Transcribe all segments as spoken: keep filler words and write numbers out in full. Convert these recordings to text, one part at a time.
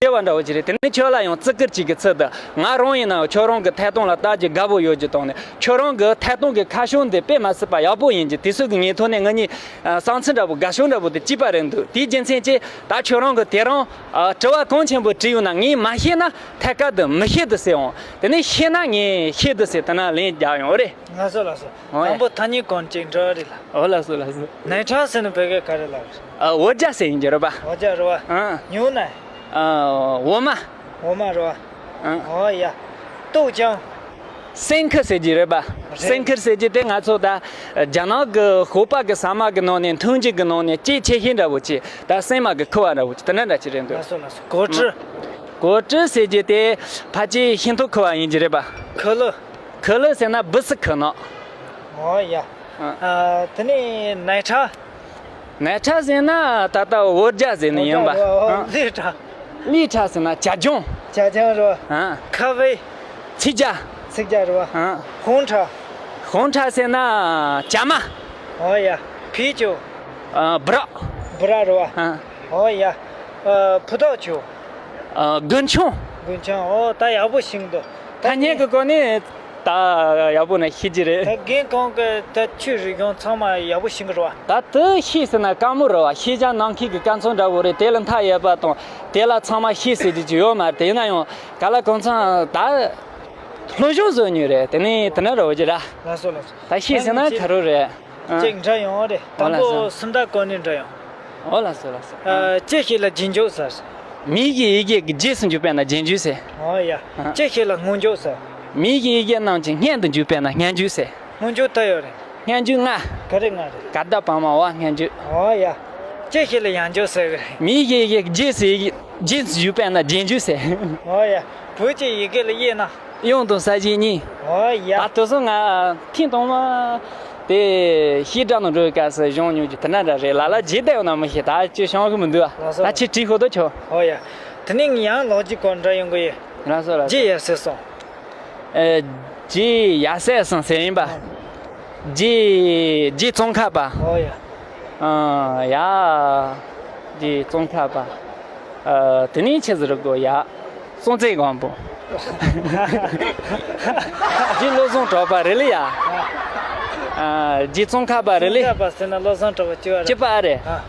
བ་འདྲ་བོ་ཅིག་རེད། དེ་ནས་ཁྱོད་ལ་ཡང་བརྩི་བཀུར་ཅིག་གི་ཚུལ་དུ། ང་རང་ཡིན་ན་ཁྱོད་རང་གི་ཐད་གཏོང་ལ་ལྟ་རྒྱུ་དགའ་པོ་ཡོད་རྒྱུ་དང་ནས། ཁྱོད་རང་གི་ཐད་གཏོང་གི་ཁ་བྱང་འདི་དཔེ་མ་སྲིད་པ་ཡག་པོ་ཡིན་རྒྱུ། དེ་ཚོ་གི་ངའི་ཐོག་ནས་ང་གཉིས་བསམ་ཚུལ་འདྲ་པོ་དགའ་ཕྱོགས་འདྲ་པོ་དེ་གཅིག་པ་རེད་འདུག་དེའི་རྒྱུ་མཚན་གྱིས་ད་ཁྱོད་རང་གི་དེ་རིང་དྲི་བ་གང་ཆེན་པོ་དྲིས་ཡོང་ན། ངས་མ་ཤེས་ན་ཐད་ཀར་དུ་མི་ཤེས་དུ་ཟེར་འོང་། དེ་ནས་ཤེས་ན་ངས་ཤེས་དུ་ཟེར། དེ་ན་ལན་རྒྱག་ཡོང་རེད། ལགས་སོ་ལགས་སོ། ཨོ་ཡ། དང་པོ་ཐ་སྙད་གང་ཅིག་འདྲི་རེད་ལ། ཨོ་ལགས་སོ་ལགས་སོ། ནའི་ཁྲ་ཟེར་ནི་བོད་སྐད་ག་རེ་ལབ་རེད། ཨ། འོ་ཇ་ཟེར་ཡིན་རྒྱུ་རེད་པ། འོ་ཇ་རེད་བ། ཨ། ཉུང་ན། ཨ། འོ་མ། འོ་མ་རེད་བ། ཨ། ཨོ་ཡ། ཏོག་ཅང་། སེང་ཁུ་ཟེར་རྒྱུ་རེད་པ། རེད། སེང་ཁུ་ཟེར་རྒྱུ་དེ་ང་ཚོ་ད་རྒྱ་ནག་གི་ཞོགས་པ་གི་ཟ་མ་གི་ནང་ནས། འཐུང་རྒྱུ་གི་ནང་ནས་སྐྱེད་ཆེ་ཤོས་འདྲ་བོ་ཅིག་ད་སྲན་མ་གི་ཁུ་བ་འདྲ་བོ་ཅིག་དེ་འདྲ་འདྲ་ཅིག་རེད་འདུག་ལགས་སོ་ལགས་སོ། གོ་ཀྲི། གོ་ཀྲི་ཟེར་རྒྱུ་དེ་ཕལ་ཆེར་ཤིང་ཏོག་ཁུ་བ་ཡིན་རྒྱུ་རེད་པ། ཁུ་ལུ། ཁུ་ལུ་ཟེར་ན་སྦུ་སི་ཁུ་ནག་ཨོ་ཡ། ཨ། ཨ། དེ་ནས་ནའི་ཁྲ། ནའི་ཁྲ་ཟེར་ན་ད་ལྟ་འོ་ཇ་ཟེར་ནི་ཡིན་པ། འོ་ཇ། ཨོ། ཨ། ལི་ཁྲ། ལི་ཁྲ་ཟེར་ན་ཇ་ལྗང་། ཇ་ལྗང་རེད་བ། ཨ། ཁ་ཕེ། ཚིག་ཇ། ཚིག་ཇ་རེད་བ། ཨ། ཧོང་ཁྲ། ཧོང་ཁྲ་ཟེར་ན་ཇ་མ། ཨོ་ཡ། ཕི་ཅོ། ཨ། སྦི་རག་སྦི་རག་རེད་བ། ཨ། ཨོ་ཡ། ཨ། ཕུ་ཐག་ཆོད། ཨ། རྒུན་ཆང་། རྒུན་ཆང་། ཨོ། ད་ཡག་པོ་ཤེས་འདུག་ཐ་སྙད་ཀྱི་སྐོར་ནས་ད་ཡག་པོ་ནས་ཤེས་ཀྱི་རེད། ད་རྒན་ཁོང་གིས་ད་ཆོས་རིག་གཞུང་ཚང་མ་ཡག་པོ་ཤེས་ཀྱི་རེད་བ། ད་དེ་ཤེས་ཟེར་ན་དཀའ་མོ་རེད་བ། ཤེས་བྱ་ནམ་མཁའི་གི་སྐར་ཚོགས་འདྲ་བོ་རེད། དེ་ལ་མཐའ་ཡས་པ་དང་། དེ་ལ་ཚང་མ་ཤེས་ཟེར་རྒྱུ་ཅིག་ཡོད་མ་རེད། དེ་ཡིན་ན་ཡང་ག་ལ་གང་འཚམ་ད་སློབ་སྦྱོང་བཟོ་མྱོང་རེད། དེ་ནས་དེ་འདྲ་རེད་བ་ཅི་ར། ལགས་སོ་ལགས་སོ། ད་ཤེས་ཟེར་ན་ག་རེ་རེད། ཨ། གཅིག་འདྲི་ཡོང་རེད། ཨོ་ལགས་སོ། དང་པོ་སུམ་རྟགས་སྐོར་ནས་འདྲི་ཡོང་། ཨོ་ལགས་སོ་ལགས་སོ། ཨ། ཅི་ཞིག་ལ་རྗེས་འཇུག་ཟེར། མིང་གཞི་ཡི་གེ་གི་རྗེས་སུ་འཇུག་པས་ན་རྗེས་འཇུག་ཟེར། ཨོ་ཡ། ཨ། ཅི་ཞིག་ལ་སྔོན་འཇུག་ཟེར། མིང་གཞི་ཡི་གེ་རྣམས་ཀྱི་སྔོན་དུ་འཇུག་པས་ན་སྔོན་འཇུག་ཟེར། སྔོན་འཇུག་ད་ཡོད་རེད། སྔོན་འཇུག་ལྔ། ག་རེ་ལྔ་རེད། ཀ་ད་བ་མ་བ་སྔོན་འཇུག་ཨོ་ཡ། ཅི་ཞིག་ལ་ཡང་འཇུག་ཟེར་གི་རེད། མིང་གཞི་ཡི་གེ་རྗེས་སུ་ཡི་རྗེས་སུ་འཇུག་པས་ན་རྗེས་འཇུག་ཟེར། ཨོ་ཡ། བོད་ཀྱི་ཡི་གེ་ལ་དབྱེ་ན། དབྱངས་དང་གསལ་བྱེད་གཉིས། ཨོ་ཡ། ད་དེ་ཚོ་ང་ཐེངས་དང་མ་དེ་བཤད་གྲྭ་ནང་འགྲོ་བའི་སྐབས་སུ་སྦྱོང་མྱོང་རྒྱུ་དེ་འདྲ་འདྲ་རེད། ལ་ལ་བརྗེད་བསྡད་ཡོད་ན་མི་ཤེས། ད་ཅི་བྱུང་གི་མི་འདུག་ཨ། ལགས་སོ། ད་ཁྱེད་བྲིས་ཤོག་དོ་ཁྱོད། ཨོ་ཡ། དེ་ནས་ཡང་ལོ་རྒྱུས་སྐོར་འདྲ་ཡོང་གི་ཡོད། ལགས་སོ་ལགས་སོ། རྗེ་ཡབ་སྲས་གསུང་། ཨེ། རྗེ་ཡབ་སྲས་གསུང་ཟེར་ཡིན་པ། ཨ། རྗེ་རྗེ་ཙོང་ཁ་པ། ཨོ་ཡ། ཨ་ཡ། རྗེ་ཙོང་ཁ་པ། ཨ། དེ་ནས་ཆི་ཟེར་དགོས་ཡ། སྲོང་བཙན་སྒམ་པོ། རྗེ་བློ་བཟང་གྲགས་པ་རེད་ལེ་ཡ། ཨ། རྗེ་ཙོང་ཁ་པ་རེད་ལེ། ཙོང་ཁ་པ་ཟེར་ན་བློ་བཟང་གྲགས་པ་གཅིག་པ་རེད། གཅིག་པ་རེད། ཨ།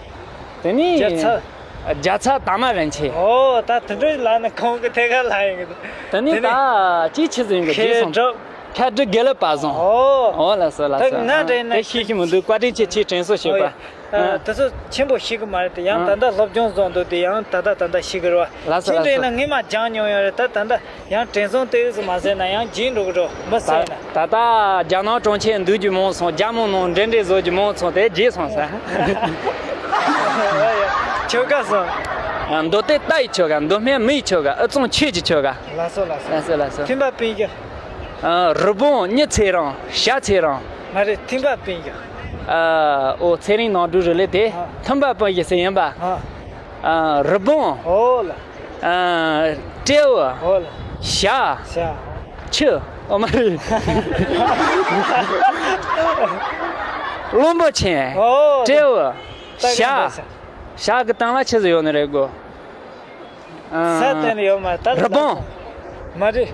དེ་ནས་རྒྱལ་ཚབ། རྒྱལ་ཚབ་དར་མ་རིན་ཆེན། ཨོ། ད་དེ་འདྲ་ལ་ནི་ཁོང་གི་ཐད་ཀར་ལ་ཡིན་གི། དེ་ནས་དེ་ནས་ད་ཅི་ཆི་ཟིག་ཡིན་གི། མཁས་རྒྱུད་གྲུབ། མཁས་གྲུབ་དགེ་ལེགས་དཔལ་བཟང་། ཨོ། ཨོ་ལགས་སོ་ལགས་སོ། ད་ང་དྲན་ན་དེ་ཤེས་ཀྱི་མི་འདུག་བཀའ་དྲིན་ཆེ། ཆེས་དྲན་གསོ་ཞུས་པ། ཨོ་ཡ། ཨ། དེ་ཚོ་ཆེན་པོ་ཤེས་གི་མ་རེད་དེ། ཡང་ཨ། ད་ལྟ་སློབ་སྦྱོང་བཟོ་འདུག་དེ་ཡང་ད་ལྟ་ད་ལྟ་ཤེས་གི་རེད་བ། ལགས་སོ་ལགས་སོ། ཁྱེད་འདྲ་ན་ངས་མ་སྦྱངས་མྱོང་ཡོད་རེད། ད་ད་ལྟ། ཡང་དྲན་སོང་དེ་ཟིག་མ་ཟེར་ན་ཡང་བརྗེད་འགྲོ་གི་འགྲོ་མི་ཟེར་ན། ད་ད་ལྟ་རྒྱ་ནག་གྲོང་ཁྱེར་འདུག་རྒྱུ་མང་སོང་། རྒྱ་མི་ནང་འབྲེལ་འདྲིས་བཟོ་རྒྱུ་མང་སོང་། དེ་བརྗེད་སོང་ཟེར། ཆོལ་ཁ་སོང་། མདོ་སྟོད་རྟ་ཡི་ཆོལ་ཁ། མདོ་སྨད་མི་ཡི་ཆོལ་ཁ། དབུས་གཙང་ཆོས་ཀྱི་ཆོལ་ཁ། ལགས་སོ་ལགས་སོ། ལགས་སོ་ལགས་སོ། ཐེམ་པ་སྤུན་བཞི། ཨ། རི་བོང་། མྱི་ཚེ་རིང་། བྱ་ཚེ་རིང་། མ་རེད། ཐེམ་པ་སྤུན་བཞི། ཨ། ཨོ། ཚེ་རིང་ནོར་བུ་རེད་ལེ་དེ། ཨ། ཐེམ་པ་སྤུན་བཞི་ཟེར་ཡིན་པ། ཨ། ཨ། རི་བོང་། ཨོ་ལ། ཨ། སྤྲེའུ། ཨོ་ལ། བྱ། བྱ། ཁྱི། ཨོ་མ་རེད། གླང་པོ་ཆེ། ཨོ་ལ། སྤྲེའུ། ད་ག་བྱ། བྱ་གི་སྟེང་ལ་ཆི་ཟིག་ཡོད་ནི་རེད་གོ། ཨ། ས་སྟེང་ལ་ཡོད་མ་རེད། ད་རི་བོང་། མ་རེད།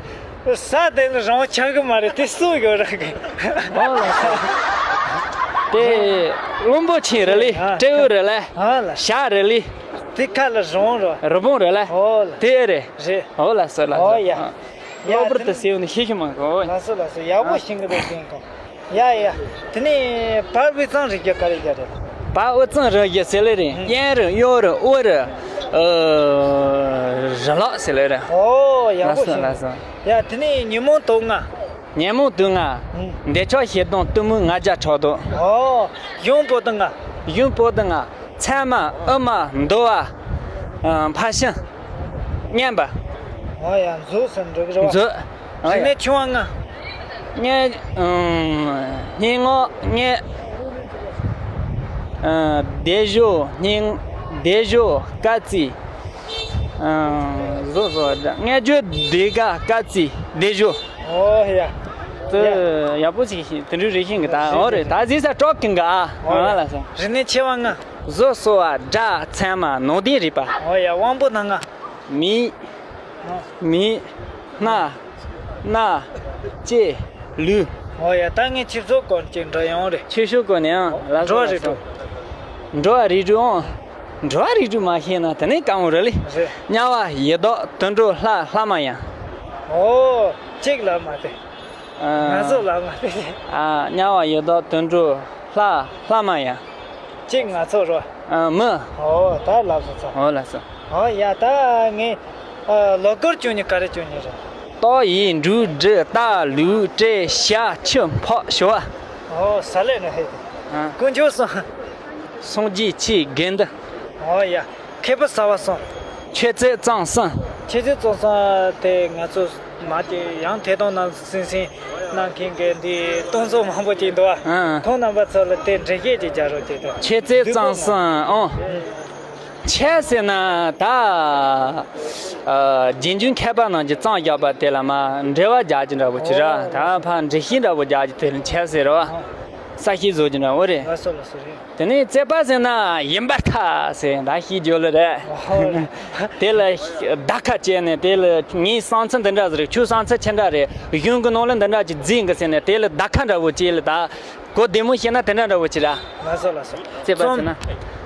ས་སྟེང་ལ་རི་བོང་ཆགས་གི་མ་རེད། དེ་སུ་ཡོད་ར་གི། ཨོ་ལ། དེ་གླང་པོ་ཆེ་རེད་ལེ། ཨ། སྤྲེའུ་རེད་ལེ། ཨ་ལ། བྱ་རེད་ལེ། དེ་ཁ་ལ་རི་བོང་རེད། རི་བོང་རེད་ལེ། ཨོ་ལ། དེ་རེད། རེད། ཨོ་ལ་སོ་ལ་སོ། ཨོ་ཡ། ཨ། ཡ། གློ་བུར་དུ་དེ་ཟེར་ནི་ཤེས་ཤེས་མ་གོ། ལགས་སོ་ལགས་སོ། ཡག་པོ་ཤེས་གི་འདུག་ཟེར་གོ། ཡ་ཡ། དེ་ནས་བ་དབུས་གཙང་རིགས་རྒྱུད་ག་རེ་རྒྱུད་རེད། བ་དབུས་གཙང་རིགས་རྒྱུད་ཟེར་ལེ་རེད། ཨུ། གཡས་རུ་གཡོན་རུ་དབུ་རུ། ཨ། རུ་ལག་ཟེར་ལེ་རེད། ཨོ། ཡག་པོ་ལགས་སོ་ཤེས། ལགས་སོ། ཡ། དེ་ནས་ཉོན་མོངས་དུག་ལྔ། ཉོན་མོངས་དུག་ལྔ། ཨུ། འདོད་ཆགས་ཞེ་སྡང་གཏི་མུག་ང་རྒྱལ་ཕྲག་དོག་ཨོ། གཞུང་པོ་ཏི་ལྔ། གཞུང་པོ་ཏི་ལྔ། མཚན་མ། དབུ་མ། འདུལ་བ། ཨ། ཕར་ཕྱིན། བསྙེན་པ། ཨོ་ཡ། མཛོད་ཟེར་འགྲོ་གི་རེད་བ། མཛོད། ཨོ་ཡ། རིག་གནས་ཆུང་བ་ལྔ། སྙན། ཨམ། སྙན་ངག་སྙན། ཨ། སྡེབ་སྦྱོར་སྙན། སྡེབ་སྦྱོར་སྐར་རྩིས། ཨ། བཟོ་བཟོ་བ་འདྲ། སྔ་འགྱུར་སྡེབ་སྐར་སྐར་རྩིས་སྡེབ་སྦྱོར། ཨོ་ཡ། དེ་ཡག་པོ་ཞིག་ཤེས། དེ་འདྲའི་རིགས་ཤེས་གི། ད། ཨོ་རེད། ད་གཟིགས་ས་སྤྲོ་གི་འགའ། ཨ། ཨོ་ཡ། ལགས་སོ། རིག་གནས་ཆེ་བ་ལྔ། བཟོ་གསོ་བ། སྒྲ། ཚད་མ། ནང་དོན་རིག་པ། ཨོ་ཡ། དབང་པོ་སྣ་ལྔ། མི། མི། སྣ། སྣ། ལྕེ། ལུས། ཨོ་ཡ། ད་ངས་ཆིབས་བསྒྱུར་སྐོར་ཅིག་འགྲོ་ཡོང་རེད། ཆོས་ཕྱོགས་སྐོར་ནས་ཡང་ལ་འགྲོ་བ་རེད་འགྲོ། འགྲོ་བ་རིགས་དྲུག་ཨང་། འགྲོ་བ་རིགས་དྲུག་མ་ཤེས་ན་དེ་ནས་དཀའ་མོ་རེད་ལེ། རེད། དམྱལ་བ། ཡི་དྭགས། དུད་འགྲོ། ལྷ། ལྷ་མ་ཡིན། ཨོ། གཅིག་ལ་མ་དེ། ཨ། ང་ཚོ་ལ་མ་དེ། ཨ། དམྱལ་བ། ཡི་དྭགས། དུད་འགྲོ། ལྷ། ལྷ་མ་ཡིན། གཅིག་ང་ཚོ་རོ། ཨ། མི། ཨོ། ད་ལབ་སོང་ཙང་། ཨོ་ལ་སོ། ཨོ་ཡ། ད་ངས། ཨ། ལོ་སྐོར་བཅུ་གཉིས་ག་རེ་བཅུ་གཉིས་རེད། ཏོག་ཡིག་འབྲུག་སྒྲ་རྟ་ལུག་སྤྲེལ་ཤ་ཆུ་ཕག་ཞོ། ཨོ། ས་ལེ་ནི་ཧེ། ཨ། དཀོན་མཆོག་གསུམ། སངས་རྒྱས་ཆོས་དགེ་འདུན། ཨོ་ཡ། མཁས་པ་ཟབ་པ་གསུམ། མཆོད་རྫས་གཙང་གསུམ། མཆོད་རྫས་གཙང་གསུམ་དེ་ང་ཚོ་མ་དེ་ཡང་ཐད་གཏོང་ནང་སིང་སིང་གནང་མཁན་གྱི་འདི་གཏོང་ཚོགས་མང་པོ་ཅིག་འདུག་ཨ། ཨ། ཁོང་རྣམ་པ་ཚོ་ལ་དེ་འགྲེལ་བཤད་ཅིག་རྒྱག་རོགས་བྱེད་དང་། མཆོད་རྫས་གཙང་གསུམ་ཨང་། ཆོས་ཟེར་ན་ད། ཨ། རྗེས་འཇུག་མཁས་པ་རྣམས་ཀྱིས་གཙང་བཞག་པ་དེ་ལ་མ་འགྲེལ་བ་རྒྱག་རྒྱུ་འདྲ་པོ་ཅིག་ར། ཨོ། ད་ཕར་འགྲེལ་བཤད་འདྲ་པོ་རྒྱག་རྒྱུ་དེ་ལ་ཆོས་ཟེར་རོ། ཨོ། ས་བཤད་བཟོ་རྒྱུ་འདྲ་པོ་རེད། ལགས་སོ་ལགས་སོ་རེད། དེ་ནས་རྩོད་པ་ཟེར་ན་ཡིན་པར་ཐལ་ཟེར་ད་ཤེས་རྒྱུ་ལ་རེད། ཨོ། དེ་ལ་བརྡ་ཁ་བཅད་ནས་དེ་ལ་ངའི་བསམ་ཚུལ་འདི་འདྲ་ཟིག་རེད། ཁྱོད་བསམ་ཚུལ་ཅི་འདྲ་རེད། གཞུང་གི་ནང་ལ་འདི་འདྲ་ཅིག་བརྩིས་གི་ཟེར་ནས་དེ་ལ་བརྡ་ཁ་འདྲ་པོ་ཅིག་ལ་ད། གོ་བདེ་མོ་བཤད་ན་དེ་འདྲ་འདྲ་པོ་ཅིག་ར། ལགས་སོ་ལགས་སོ། རྩོད་པ་ཟེར་ན།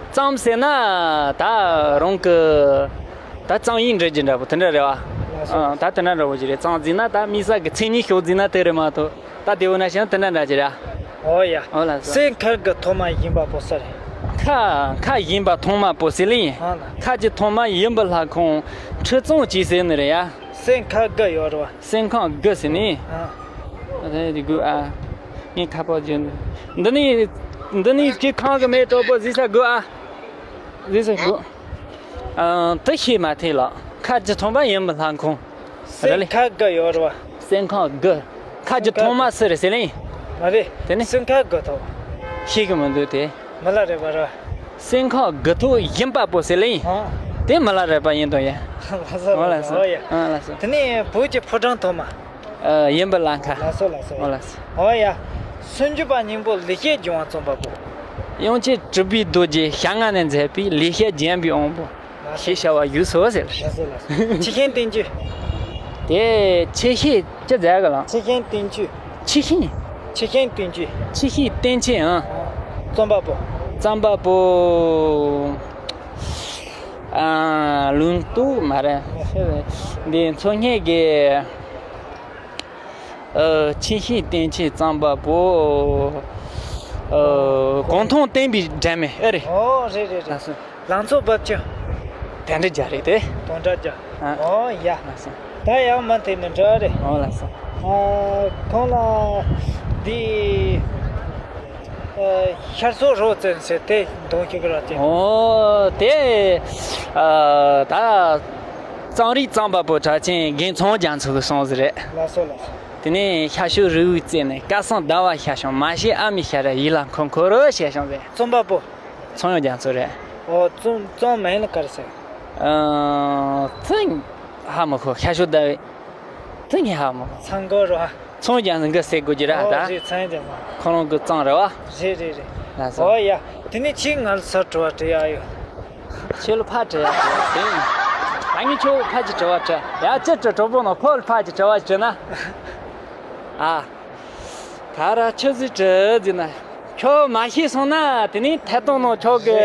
རྩོམ་ཟེར་ན་ད་རང་གི་ད་རྩོམ་ཡིག་འབྲི་རྒྱུ་འདྲ་པོ་དེ་འདྲ་རེད་བ། ལགས་སོ། ཨ། ད་དེ་འདྲ་འདྲ་པོ་ཅིག་རེད། རྩོམ་ཟེར་ན་ད་དམིགས་བསལ་གྱི་མཚན་ཉིད་ཤོག་ཟེར་ན་དེ་རེད་མ་གཏོགས་ད་དེ་འོ་ན་བཤད་ན་དེ་འདྲ་འདྲ་ཅིག་ར། ཨོ་ཡ། ཨོ་ལགས་སོ། སེམས་ཁ་གི་ཐོག་མ་ཡིན་པ་པོ་ས་རེད། ཁ། ཁ་ཡིན་པ་ཐོག་མ་པོ་ཟེར་ལེ་ཡིན། ཨ་ལ། ཁ་གི་ཐོག་མ་ཡིན་པ་ལྷ་ཁང་ཁྲི་གཙང་ཅིག་ཟེར་ནི་རེད་ཡ། སེམས་ཁ་དགུ་ཡོད་རེད་བ། སེམས་ཁ་དགུ་ཟེར་ནི། ཨ། ཨ་དེ་དགུ་ཨ། ངས་ཁ་པར་བརྒྱུད་འདི་ནི། འདི་ནི་ཁྱེད་ཁང་གི་མེ་གྲོགས་པོ་གཟིགས་ས་དགུ་ཨ། གཟིགས་ས་དགུ། ཨ། དེ་ཤེས་མ་ཐེ་ལ། ཁ་གི་ཐོག་མ་ཡིན་པ་ལྷ་ཁང་། རེད་ལེ། སེམས་ཁ་དགུ་ཡོད་རེད་བ། སེམས་ཁ་དགུ། ཁ་གི་ཐོག་མ་སུ་རེད་ཟེར་ལེ། མ་རེད། དེ་ནི། སེམས་ཁ་དགུ་ཐོག་ཤེས་གི་མི་འདུག་དེ། མི་ལ་རས་པ་ར། སེམས་ཁ་དགུ་ཐོག་ཡིན་པ་པོ་ཟེར་ལེ། ཨ། དེ་མི་ལ་རས་པ་ཡིན་དོ་ཡ། ལགས་སོ་ཨོ་ལགས་ལགས་སོ། ཨོ་ཡ། ཨ་ལགས་སོ། དེ་ནས་བོད་ཀྱི་ཕོ་བྲང་ཐོག་མ། ཨ། ཡིན་པ་ལ་ཁ། ལགས་སོ་ལགས་སོ། ཨོ་ལགས་སོ། ཨོ་ཡ། སུམ་ཅུ་པ་སྙིང་པོ་ལེགས་བཤད་ལྗོན་དབང་རྩོམ་པ་པོ། དབྱངས་ཅན་གྲུབ་པའི་རྡོ་རྗེ་ཞལ་སྔ་ནས་མཛད་པའི་ལེགས་བཤད་ལྗོན་པའི་དབང་པོ། ཞེས་བྱ་བ་བཞུགས་སོ་ཟེར། ལགས་སོ་ལགས་སོ། ཆུ་ཤིང་བསྟན་བཅོས། དེ་ཆུ་ཤིང་ཅི་མཛད་གི་ལགས། ཆུ་ཤིང་བསྟན་བཅོས། ཆུ་ཤིང་། ཆུ་ཤིང་བསྟན་བཅོས། ཆུ་ཤིང་བསྟན་བཅོས་ཨང་། རྩོམ་པ་པོ། རྩོམ་པ་པོ། ཨ། ལུང་རྟོགས་མ་རེད། འདི་མཚོ་སྔོན་གི། ཨ། ཆུ་ཤིང་བསྟན་བཅོས་རྩོམ་པ་པོ། ཨ། གུང་ཐང་བསྟན་པའི་སྒྲོན་མེ་ཨེ་རེད། ཨོ་རེད་རེད་རེད། ལགས་སོ། ལང་ཚོ་རྦབ་ཆུ། དོན་འགྲུབ་རྒྱལ་རེད་དེ། དོན་འགྲུབ་རྒྱལ། ཨ། ཨོ་ཡ། ལགས་སོ། ད་ཡང་མ་ཐེབས་ནས་འགྲོ་རེད། ཨོ་ལགས་སོ། ཨ། ཁོང་ལ་འདི། ཨ། ཤར་སོག་རོགས་བཙན་ཟེར་དེ་གདོང་ཤུགས་ར་ཅན། ཨོ་དེ། ཨ། ད། རྩོམ་རིག་རྩོམ་པ་པོ་གྲགས་ཅན་རྒན་ཚང་རྒྱ་མཚོ་གི་གསུང་ཟིག་རེད། ལགས་སོ་ལགས་སོ། དེ་ནས་ཤར་ཕྱོགས་རི་བོའི་རྩེ་ནས་སྐལ་བཟང་ཟླ་བ་ཤར་བྱུང་། མ་ཤེས་ཨ་མའི་ཞལ་རས་ཡིད་ལ་འཁོར་འཁོར་རོ་ཞེས་བྱུང་བས། རྩོམ་པ་པོ། ཚངས་དབྱངས་རྒྱ་མཚོ་རེད། ཨོ་རྩོམ་རྩོམ་མིང་ལ་ག་རེ་ཟེར། ཨ་ཚིག་ཧ་མ་གོ་ཤར་ཕྱོགས་ཟླ་བའི་ཚིག་ངས་ཧ་མ་གོ་ཚངས་མགོ་རོ། ཚངས་དབྱངས་འགི་ཟེར་དགོས་ཀྱི་ར་ད། ཨོ་རེད་ཚངས་དབྱངས་རྒྱ་མཚོ། ཁོ་རང་གི་རྩོམ་རེད་བ། རེད་རེད་རེད། ལགས་སོ། ཨོ་ཡ། དེ་ནས་ཁྱེད་ང་ལ་ས་དྲི་བ་དྲི་ཡ་ཡོད། ཁྱེད་ལ་ཕ་དྲི་ཡ་དྲི་ཡ་དེ་ཡིན། ད་ངས་ཁྱོད་ཕ་གི་དྲི་བ་དྲི་ཡ་ཅི་དྲི་གྲོགས་པོ་ནང་ཁོ་ལ་ཕ་གི་དྲི་བ་དྲི་ན། ཨ། ག་ར་ཆི་ཟིག་དྲི་ཟིག་ན། ཁྱོད་མ་ཤེས་སོང་ན་དེ་ནས་ཐད་གཏོང་ནང་ཁྱོད་ཀྱི་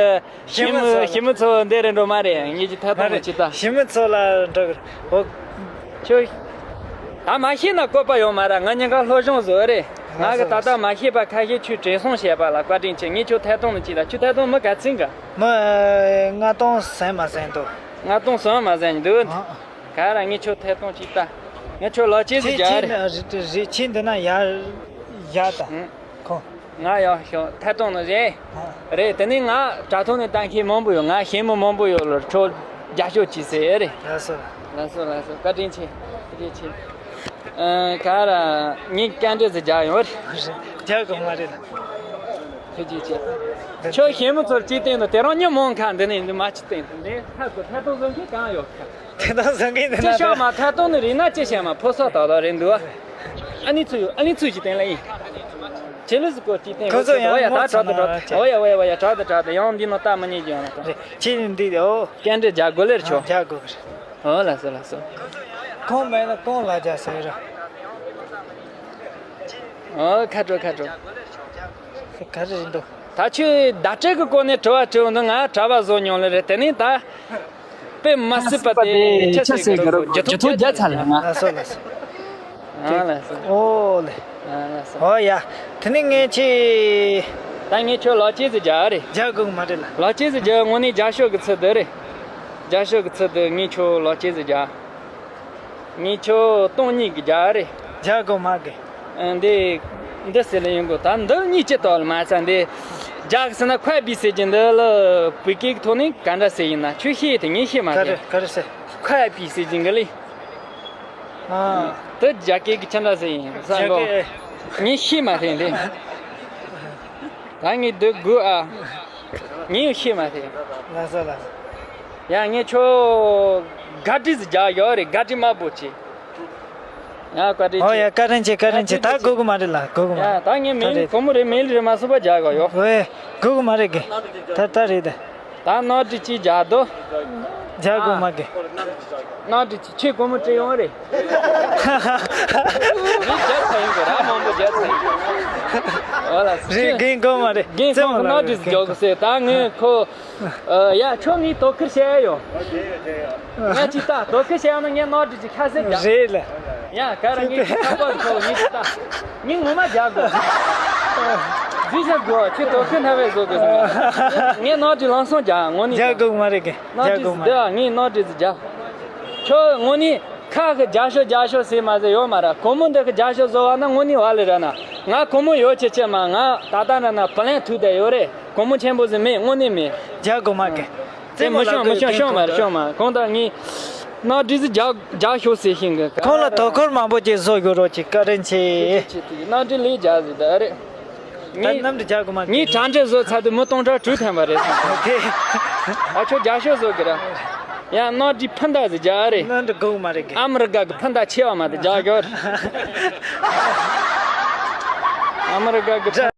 ཞི་མི་ཞི་མི་ཚོ་འདི་རེད་འགྲོ་མ་རེད། ངེད་ཀྱི་ཐད་གཏོང་ནང་ཅི་ལྟ། ཞི་མི་ཚོ་ལ་འགྲོ་གི་རེད། ཁྱོད། ད་མ་ཤེས་ན་བཀོད་པ་ཡོད་མ་རེད། ང་གཉིས་ཀ་སློབ་སྦྱོང་བཟོ་རེད། ང་གི་ད་ལྟ་མ་ཤེས་པ་ཁ་ཤས་ཁྱོད་དྲན་སོང་བཤད་པ་ལ་བཀའ་དྲིན་ཆེ། ངས་ཁྱོད་ཐད་གཏོང་ནང་ཅི་ལྟ། ཁྱོད་ཐད་གཏོང་མི་ག་ཚིག་ག་མི་ལྔ་སྟོང་ཟིན་མ་ཟིན་འདུག་ལྔ་སྟོང་ཟིན་མ་ཟིན་འདུག་ཨ། ག་ར་ངས་ཁྱོད་ཐད་གཏོང་ཅིག་ལྟ། ངས་ཁྱོད་ལག་ཁྱེར་ཟིག་རྒྱག་རེད། རེད་ཁྱེད་འདི་ན་ཡར་ཡར་ད། ཁོ། ང་ཡག་ཤོག་ཐད་གཏོང་ནི་རེད། ཨ། རེད་དེ་ནས་ང་དྲ་ཐོག་ནས་ལྟ་མཁན་མང་པོ་ཡོད། ང་ཞི་མི་མང་པོ་ཡོད་ལ་ཁྱོད་རྒྱབ་སྐྱོར་གྱིས་ཟེར་ཨེ་རེད། ལགས་སོ། ལགས་སོ་ལགས་སོ། བཀའ་དྲིན་ཆེ། བཀའ་དྲིན་ཆེ། ཨ། ག་ར་ངས་སྐད་འབོད་ཟིག་རྒྱག་ཡོང་རེད། རྒྱག་དགོས་མ་རེད་ལ། ཁྱོད་ཀྱིས་ཅི། ཁྱོད་ཞི་མི་ཚོར་ཅིག་བསྟན་དང་དེ་རང་ཉིན་མོ་ཁ་འདི་ནས་འདི་མ་ཅིག་བསྟན་དང་འདི་ཧ་གོ་ཐད་གཏོང་བཟོ་མཁན་གང་ཡོད་ཁ། དེ་དག་བཟང་གི་འདི་ན་ཅི་ཤོག་མ་ཐད་གཏོང་ནི་རིག་ན་ཅི་བྱ་མ་ཕོ་སོགས་དག་དག་རེད་འདུག་ཨ་ནི་ཚུ་ཡོད། ཨ་ནི་ཚུ་ཞིག་བསྟན་ལ་ཡིན། ཆེ་ལུས་སུ་གོ་ཅིག་བསྟན་ཁོ་ཚོ་ཡང་ཨོ་ཡ་ད་དྲག་ཏུ་དྲག་ཏུ་ཨོ་ཡ་ཨོ་ཡ་ཨོ་ཡ་དྲག་ཏུ་དྲག་ཏུ་ཡང་འདི་ནོ་ལྟ་མི་ཉེས་ཀྱི་ཡང་ན་ད། རེད་ཁྱེད་ནི་འདི་ཨོ། སྐད་འབོད་རྒྱག་དགོས་ལེར་ཆོག་རྒྱག་དགོས་གི་རེད། ཨོ་ལགས་སོ་ལགས་སོ། ཁོང་མེད་ན་གང་ལ་རྒྱག་ཟེར་ར། ཨོ་ཁ་དྲོ་ཁ་དྲོ། ག་རེ་རེད་འདུག་ད་ཁྱོད་བརྡ་སྤྲོད་ཀྱི་སྐོར་ནས་དྲི་བ་དྲི་འོང་དུས་ང་གྲྭ་པ་བཟོ་མྱོང་ལེ་རེད། དེ་ནས་ད་དཔེ་མ་སྲིད་པ་དེ་ཆི་ཟེར་གི་རོ། རྒྱུ་ཐོ་བརྒྱབ་ཚར་ལེ་ང་། ལགས་སོ་ལགས་སོ། ཨ་ལགས་སོ། ཨོ་ལེ། ཨ་ལགས་སོ། ཨོ་ཡ། དེ་ནི་ངས་ཆི། ད་ངས་ཁྱོད་ལག་ཅེས་ཟིག་རྒྱག་རེད། རྒྱག་དགོས་མ་རེད་ལ། ལག་ཅེས་ཟིག་རྒྱག་དངོས་གནས་རྒྱག་ཤོག་གི་ཚུལ་དུ་རེད། རྒྱག་ཤོག་གི་ཚུལ་དུ་ངས་ཁྱོད་ལག་ཅེས་ཟིག་རྒྱག་ངས་ཁྱོད་སྟོང་གཉིས་ཀྱི་རྒྱག་རེད། རྒྱག་དགོས་མ་གི། ཨ། འདི། འདི་ཟེར་ལེ་ཡོང་གོ། ད་འདི་གཉིས་ཅི་ལྟ་བ་ལ་མ་ཚད་འདི། རྒྱག་ཟེར་ན་ཁོ་པའི་ཟེར་གྱི་འདི་ལ་བོད་སྐད་ཀྱི་ཐོག་ནས་ག་འདྲ་ཟེར་ཡིན་ན་ཁྱོད་ཤེས་དེ་ངས་ཤེས་མ་ག་རེ་ཐལ། ག་རེ་ཟེར། ཁོ་པའི་ཟེར་གྱི་འགི་ལེ། ཨ། དེ་རྒྱ་སྐད་ཀྱི་ཅི་འདྲ་ཟེར་ཡིན་ས་རྒྱ་གོ། སྐད། ངས་ཤེས་མ་ཐལ་འདི། ད་ངས་འདི་དགོས་ཨ། ངས་ཡང་ཤེས་མ་ཐལ། ལགས་སོ་ལགས་སོ། ཡ་ངས་ཁྱོད་ག་དྲི་ཟིག་རྒྱག་ཡོད་རེད། ག་དྲི་དམར་པོ་ཅིག་ཡ་བཀའ་དྲིན་ཆེ། ཨོ་ཡ་བཀའ་དྲིན་ཆེ་བཀའ་དྲིན་ཆེ། ད་དགོས་གི་མ་རེད་ལ། དགོས་གི་མ་ཡ་རེད། ད་ངས་མིང་ད་རེད། གོང་མོ་རེད་མིང་རེད་མ་སོང་པ་རྒྱག་གོ་ཡོ། ཝེ། དགོས་གི་མ་རེད་གི། ད་ད་རེད་ད། ད་གནག་དྲི་གཅིག་རྒྱག་དོ། རྒྱག་དགོས་མ་གི། གནག་དྲི་གཅིག་ཁྱེད་གོང་མོ་དྲི་ཡོང་རེད། ངས་རྒྱག་ཚར་ཡིན་གི། ར་མང་པོ་རྒྱག་ཚར་ཡིན་གི། ཨོ་ལ། རེད། རྒན་དགོས་མ་རེད། རྒན་ཁོང་གི་གནག་དྲི་ཟིག་རྒྱག་གི་ཟེར། ད་ངས་ཁོ། ཨ། ཡ་ཁྱོད་ངའི་དོ་ཁུར་བྱེད་ཡ་ཡོད། ངས་ཅིག་ལྟ་དོ་ཁུར་བྱེད་ཡ་ན་ངས་གནག་དྲི་ཅིག་ཁ་གསལ་རྒྱག་རེད་ལ། ཡ་ག་ར་ངས་ཅིག་ཁ་པར་ཁོ་ངས་ཅིག་ལྟ། ངས་ངོ་མ་རྒྱག་དགོས། རྫུས་ཤ་དགོས། ཁྱོད་དོ་ཁུར་སྣ་བས་བཟོ་དགོས་ཟེར། ངས་གནག་དྲི་ལམ་སང་རྒྱག་དངོས་གནས་རྒྱག་རྒྱག་དགོས་མ་རེད་གི། གནག་རྒྱག་དྲི་དགོས་མ་འདི་རེད། ཨ་ངས་གནག་དྲི་ཟིག་རྒྱག་ཁྱོད་དངོས་གནས་ཁ་གི་རྒྱག་ཤོག་རྒྱག་ཤོག་ཟེར་མ་ཟེར་ཡོད་མ་རེད། གོང་མོ་འདི་གི་རྒྱག་ཤོག་བཟོ་བ་ན་དངོས་གནས་བ་ལི་ར་ན། ང་གོང་མོ་ཡོད་ཆེ་ཆེ་མ། ང་ད་ལྟ་ར་ན་བུ་ལན་ཐུག་བསྡད་ཡོད་རེད། གོང་མོ་ཆེན་པོ་ཟིག་མེད། དངོས་གནས་མེད། རྒྱག་དགོས་མ་གི། རྩེད་མོ་མི་ཤོང་མི་ཤོང་ཤོང་མ་རེད། ཤོང་མ། གང་ལྟར་ངས་གནག་དྲི་ཟིག་རྒྱག་རྒྱག་ཤོག་ཟེར་ཤིང་གི། ཁོང་ལ་དོ་ཁུར་མང་པོ་ཅིག་བཟོ་དགོས་རོགས་ཅིག་བཀའ་དྲིན་ཆེ། གནག་དྲི་ལས་རྒྱག་ཟིག་ད་རེད། ད་ངས་གནམ་དུ་རྒྱག་དགོས་མ་ངས་གི། དྲ་འབྲེལ་བཟོ་ཚར་དུས་མི་སྟོང་ཕྲག་དྲུག་ཐམ་པ་རེད་སོང་། དེ། ཨ་ཁྱོད་རྒྱག་ཤོག་བཟོ་གི་ར། ཡང་གནག་དྲི་ཕུ་མདའ་ཟིག་རྒྱག་རེད། གནམ་དུ་དགོས་མ་རེད་གི། ཨ་མི་རི་ཀ་གི་ཕུ་མདའ་ཆེ་བ་མ་དེ་རྒྱག་རྒྱུ་རེད། ཨ་མི་རི་ཀ་གི་ཕུ།